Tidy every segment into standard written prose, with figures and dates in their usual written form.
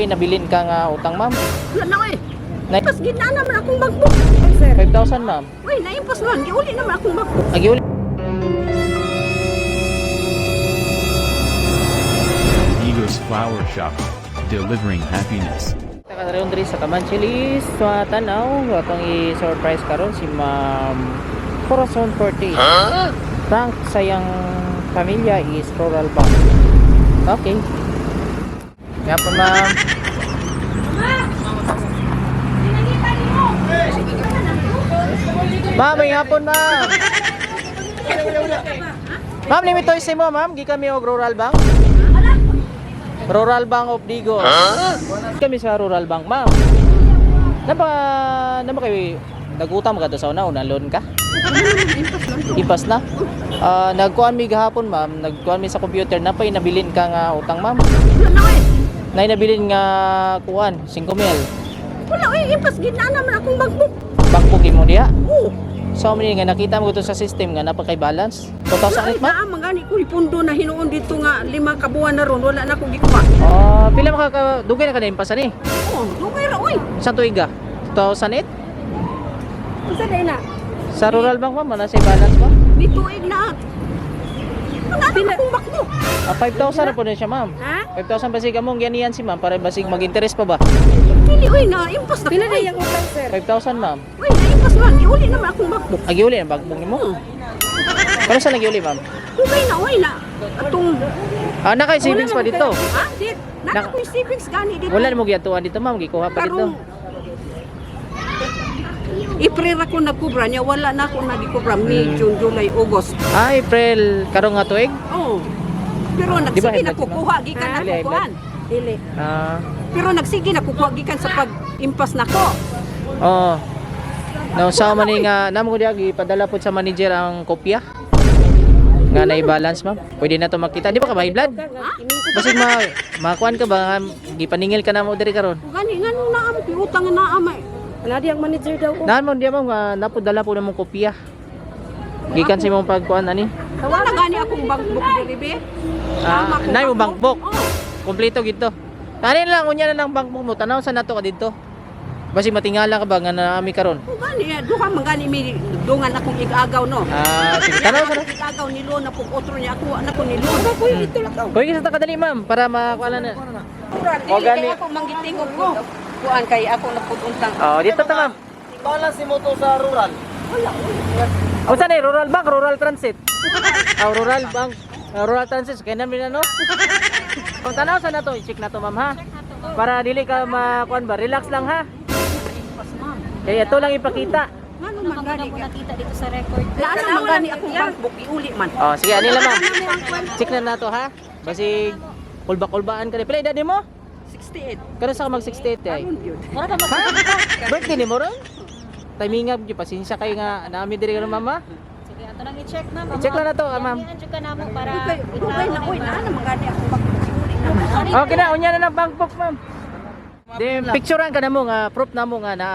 Napay nabilin ka nga utang, ma'am? Wala na eh. Na Pas gina naman akong bankbook. Sir. 5,000, ma'am. Uy, naimpas man. Giuli naman akong bankbook. Agi uli. Eagles Flower Shop, delivering happiness. Karon diri sa Kamanchilis, sa Tanaw, atong i-surprise karon si Ma'am Corazon Forte. Bank sa iyang pamilya is Rural Bank. Okay. Nga po, ma'am. Ma'am, may hapon, ma'am. Ma'am, limitoy sa mo, ma'am. Gi kami og Rural Bank. Rural Bank of Digos. Kami sa Rural Bank, ma'am. Naba kayo nagutang ka to sa una, una loan ka? Ipas na. Ah, nagkuan mi gahapon, ma'am, nagkuan mi sa computer na pay nabilin ka nga utang, ma'am. Wala na eh. Nay nabilin nga kuan 5 mil. Wala eh. Impas gina naman akong bankbook. Bankbook mo diha. Oo. So many nga nakita mo to sa system nga napakay balance. 2008, ma'am. Naa man gani ko ipundo na hinuon dito nga 5 ka buwan na ron. Wala na akong gikuha. Ah, pila man ka dugay na ka na impasan ni? Oo, dugay ra oy. Sa tuig ah? 2008? Unsa day na? Sa Rural Bank, ma'am, wala sa balance ba? Ni tuig na. Wala na akong bankbook. Ah, 5,000 na po na siya, ma'am. Ha? 5,000 basig among ganiyan si ma'am para basig mag-interest pa ba? Dili oy na impas na. Pila ko, day oy. ang utang, sir? 5,000, ma'am. Uy, naimpas man. Giuli naman akong bankbook. Agiuli ang bagbong nimo. Pero sa nagiuli, ma'am? Dugay na oy na. Atong Ah, naka savings pa dito. Ha? Di, na ako'y savings gani dito. Wala mo giyatuan dito, ma'am, gikuha pa dito. Karong April ra ko nagkubra niya, wala na ako nagkubra. May, June, July, August. Ah, April karon nga tuig? Oh. Pero Di ba nagsige high na blood, kukuha gikan Ha? na Dili, high kukuan. Dili. Ah, Pero nagsige na kukuha gikan sa pag-impas nako. oo. No, sa man ni nga namo ko diya gipadala po sa manager ang kopya. Nga na i-balance, ma'am. Pwede na to makita. Di ba ka ba high blood? Basig ma makuan ka ba nga gipaningil ka na mo diri karon? O gani nganong naa mo kay utang nga naa may. Wala di ang manager daw. Oh. Naan mo diya, ma'am, nga napodala po namong kopya. Gikan sa imong pagkuan ani. Wala gani akong bankbook diri be. Ah, Tama ko, nay mo bankbook. Oh. Kompleto gito. Tani lang unya na lang bankbook mo tanaw sa nato ka didto. Basi matingala ka ba nga naami karon? O gani eh, duha man gani mi dungan akong igagaw no. Ah, sige tanaw sa na. Igagaw ni Lona pug otro niya ako na ko ni Lona. Kuy dito lang ka. Kuy sa kadali, ma'am, para makuha na. Dili O, gani. kay ako manggitingog ko. Kuan kay ako naputuntang. Oh, dito ta, ma'am. Balance mo to sa rural. Wala oy. Unsa ni Rural Bank, Rural Transit? Ah, Rural Bank, ah, Rural Transit kay namin ano? Kung tanaw sa nato, i-check na to, ma'am, ha. Para dili ka makuan ba, relax lang ha. Kaya ito lang ipakita. Ngano man gani ka? Nakita dito sa record. Wala man gani akong bankbook iuli man. Oh, sige, ani lang, ma'am. Check na nato ha. Basig kulba-kulbaan ka ni. Pila edad nimo? 68. Karon sa ka mag 68 ay. Karon yun. Mura ka mag Ha? Birthday ni mo ron? Timing up, pasensya kayo nga namin diri karon, mama. Sige, ato nang i-check, ma'am. I-check lang na to, ah, ma'am. Yan ka namo para Dugay, dugay na oy, naa naman gani akong bankbook iuli na. Okay na, unya na ng bankbook, ma'am. Then picturean ka na mo nga proof na mo nga na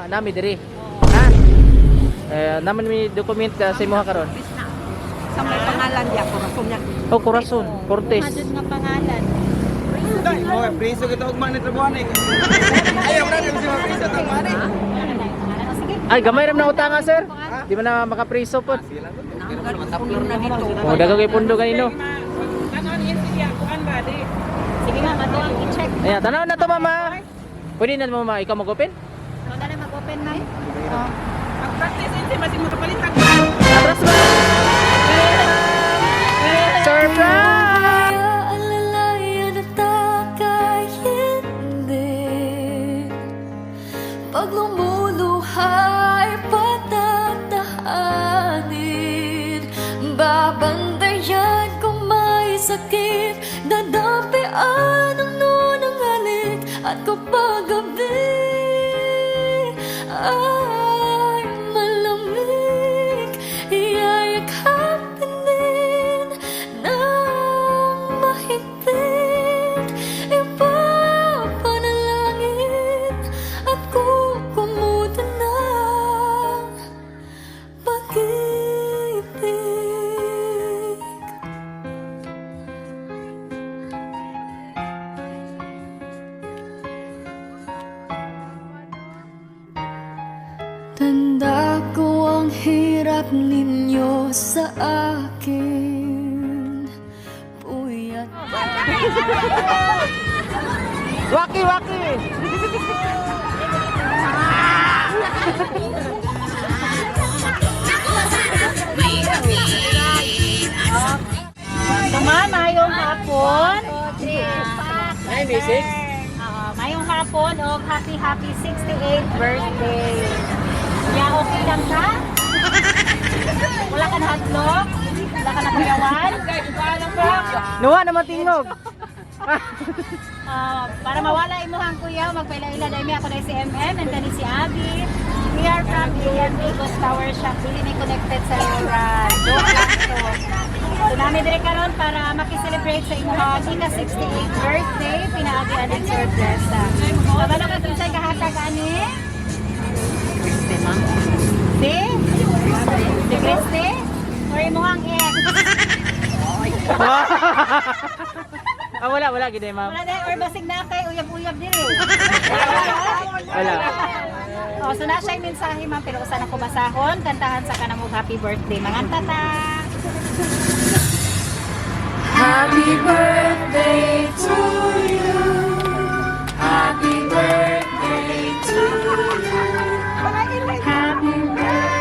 nami diri. Ha? Eh, naman mi document sa imuha karon. Please na. Sa may pangalan niya, Corazon niya. Oh, Corazon Cortez. Madud nga pangalan. Dai, oh, priso kita ugma ni trabuhan eh. Ayaw na si priso tama ni. Sige. Ay, gamay ram na utanga, sir. Di man na makapriso po. Naa man gani pundo na dito. Oh, daghang kay pundo kanino. Sige, ma'am, ato ang i-check. Ayan, tanaw na to, mama. Pwede na mama ikaw mag-open? Ikaw na lang mag-open, ma'am. Atras ba? Surprise! Alalayan at takay hindi. Pag lumuluha ay patatahanin. Babantayan kung may sakit. Dadampian ang nunang halik. At kapag gabi ay malamig, iyayakapin din ng mahigpit. Ipapanalangin at kukumutan ng pag-ibig. Tanda ko ang hirap ninyo sa akin. Puyat. Waki, waki! So ma'am, mayong hapon. Ay, message? Oo, mayong hapon og happy happy 68th birthday. Ya, okay lang ka? Wala ka na hadlok? Wala ka na kuyawan? Nuwa naman tingog. Ah, para mawala imuhang kuya, magpaila-ila dahil may ako na si MM and kani si Abby. We are from AM Ghost Tower Shop. Dili mi connected sa Laura. Joke lang to. So nami dire karon para maki-celebrate sa imuhang ika 68th birthday, pinaagi aning sorpresa. Kabalo ka kinsay kahatag ani? Si? Si Christy? Or imuhang ex? Ah, wala, wala, gid ma'am. Wala dahil or basig na kay uyab-uyab dire. Wala. Oh, so na siya yung mensahe ma'am, pero usa na ko basahon, kantahan sa kanang happy birthday. Manganta ta. Happy birthday to you. Happy birthday to you. Happy birthday, happy birthday.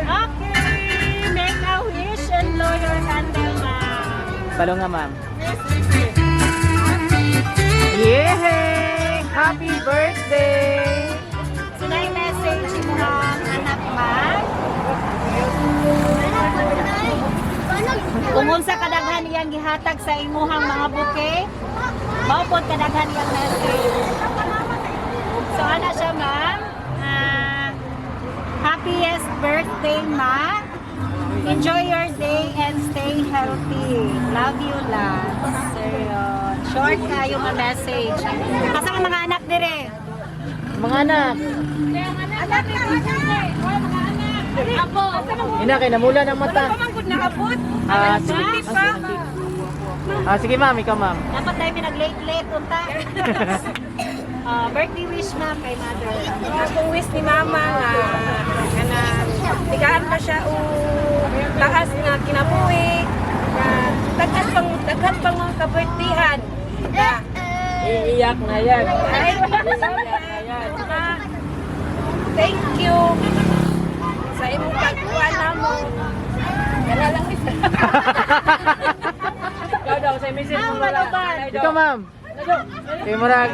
Okay, make a wish and blow your candle, ma'am. Balo nga, ma'am. Yay! Happy birthday! So na yung message mo ang anak, ma'am. Kung unsa kadaghan iyang gihatag sa imuhang mga bouquet, mao pod kadaghan iyang message. So ana siya, ma'am. Ah, happiest birthday, ma. Enjoy your day and stay healthy. Love you lots. So, yun. Short kayo nga message. Asa ang mga anak dire? Mga anak. Ina, kay namula ng mata. Ah, sige. Ah, sige ma'am, ikaw ma'am. Dapat tayo pinag-late-late unta. Ah, birthday wish ma'am kay mother. Akong wish ni mama nga kanang tigaan pa siya o taas nga kinabuhi nga daghan pang mga kabirthday-han. Nga Iiyak na yan. ay, thank you sa imong pagkuha namo. Kana lang isa. Ah, maluban. Ikaw ma'am. Kay murag.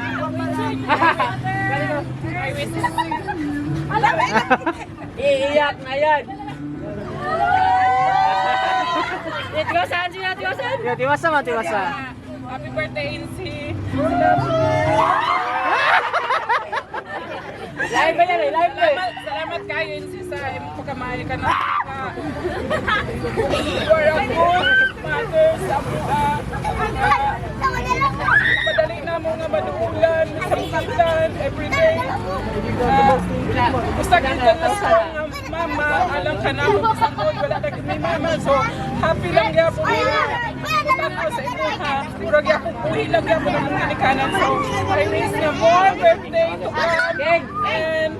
Iiyak na yan. Tiwasan siya, tiwasan. Yo, tiwasa ma'am, tiwasa. Happy birthday, Insi. Live ba yan eh? Live ba eh? Salamat, salamat kayo, Insi, sa imong pagkamahal ka na. You are a good mother sa mua. Madali na mo nga maduulan sa sakitan every day. Basta kita na strong nga mama, alam ka na mo sa wala ka may mama. So, happy lang gyapon mo. Tanaw sa imo ha. Murag gyapon buhi lang gyapon ang ginikanan. So, I wish nga more birthday to come. And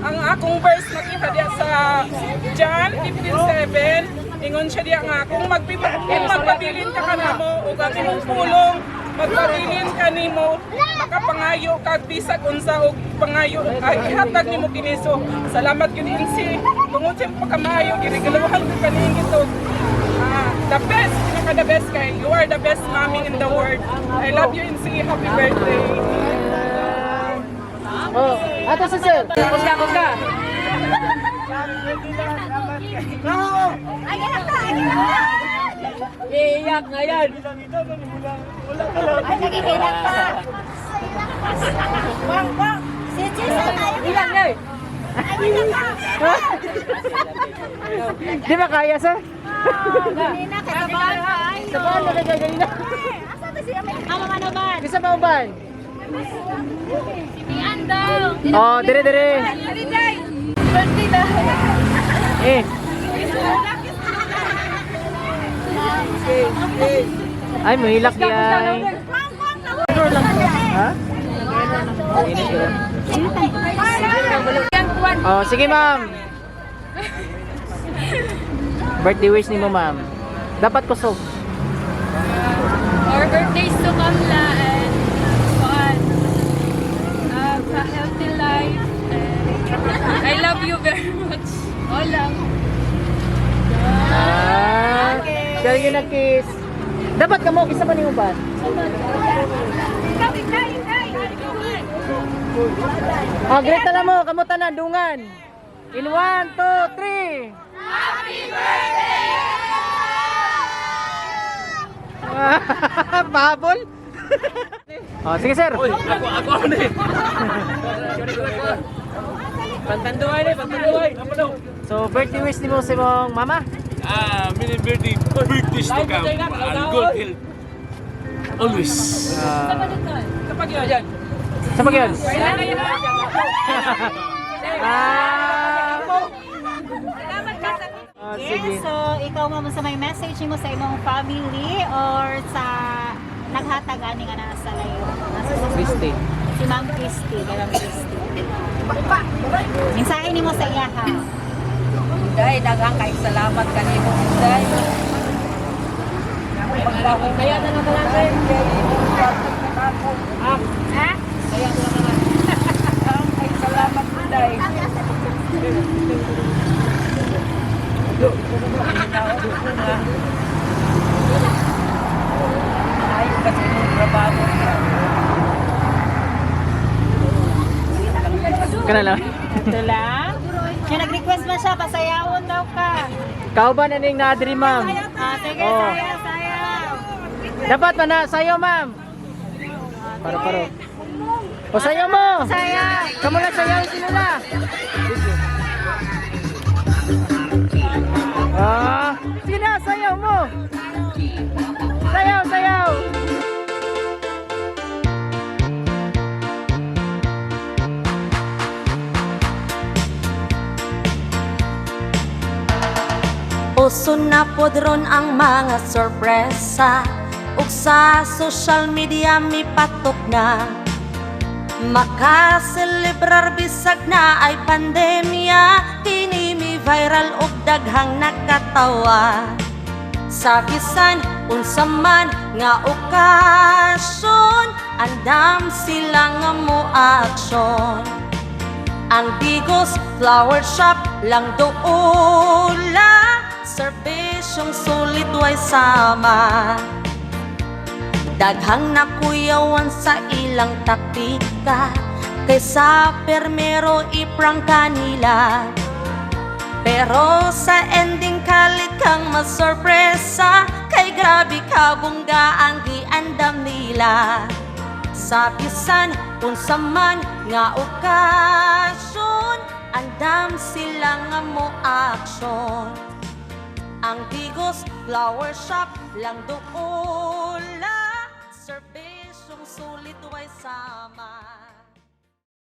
ang akong verse nakita diya sa John 15:7, ingon siya diya nga kung magpabilin ka kanamo ug ang imong pulong magpabilin ka nimo makapangayo kag bisag unsa og pangayo ay ihatag nimo kini. So salamat gyud, Insi, tungod sa imong pagkamaayo, girigaluhan ko kaning gitog. The best, pinaka the best kay you are the best mommy in the world. I love you, Insi. Happy birthday. Oh, ato si sir. Kusga, kusga. Iiyak na yan. Ay, nagigilak pa. Ilang na eh. Di ba kaya, sir? Kanina, kasabahan kayo. Sabahan na kayo kanina. Ang mga naman. Bisa pa uban? Si Mian daw. Oh, dire dire. Eh. Ay, mahilak di ay. Ha? Init yun. Oh, sige ma'am. Birthday wish ni mo ma'am. Dapat kusog. Our birthdays to come la and kuan. A healthy life and I love you very much. Hola. Ah, okay. Yun ang kiss. Dapat kamo isa pa ni uban. Ah, great na lang mo, kamo tanan dungan. In 1, 2, 3. Happy birthday! Pahabol? Oh, sige sir. Uy, ako ako ni. Pantanduay ni, pantanduay. So, birthday wish ni mo sa imong mama? Ah, many birthday, birthdays to come and good health. Always. Ah, Kapag yun, yan. sa pag yun? Ah. Ah, sige. Yes, so ikaw ma'am sa may message nimo sa imong family or sa naghatag ani nga naa sa layo. Nasa sa Christy. Si Ma'am Christy, kay Ma'am Christy. Mensahe nimo sa iya ha. Day, daghang kay salamat kanimo Day. Kaya na naman lang kay. Ha? Kaya na naman. Ay salamat Day. Ayo kasi imong trabaho. Kana lang. Ito lang. Kaya nag-request man siya, pasayawon daw ka. Kauban na ning naadri ma'am. Ah, sige, Oh. sayaw, sayaw. Dapat man na sayo ma'am. Paro paro. O sayo mo. Sayaw. Kamu lang sayaw sila. Ah, sige na, sayaw mo. Sayaw, sayaw. Uso na pod ron ang mga sorpresa ug sa social media mipatok na. Makaselebrar bisag na ay pandemya, kini mi viral ug daghang nakatawa. Sa bisan unsa man nga okasyon, andam sila nga mo aksyon. Ang Digos Flower Shop lang doula, serbisyong sulit way sama. Daghang nakuyawan sa ilang taktika, kaysa permero iprangka nila. Pero sa ending kalit kang masorpresa, kay grabe kabungga ang giandam nila. Sa bisan unsa man nga okasyon, andam sila nga mo aksyon. Ang Digos Flower Shop lang doula, serbisyong sulit way sama.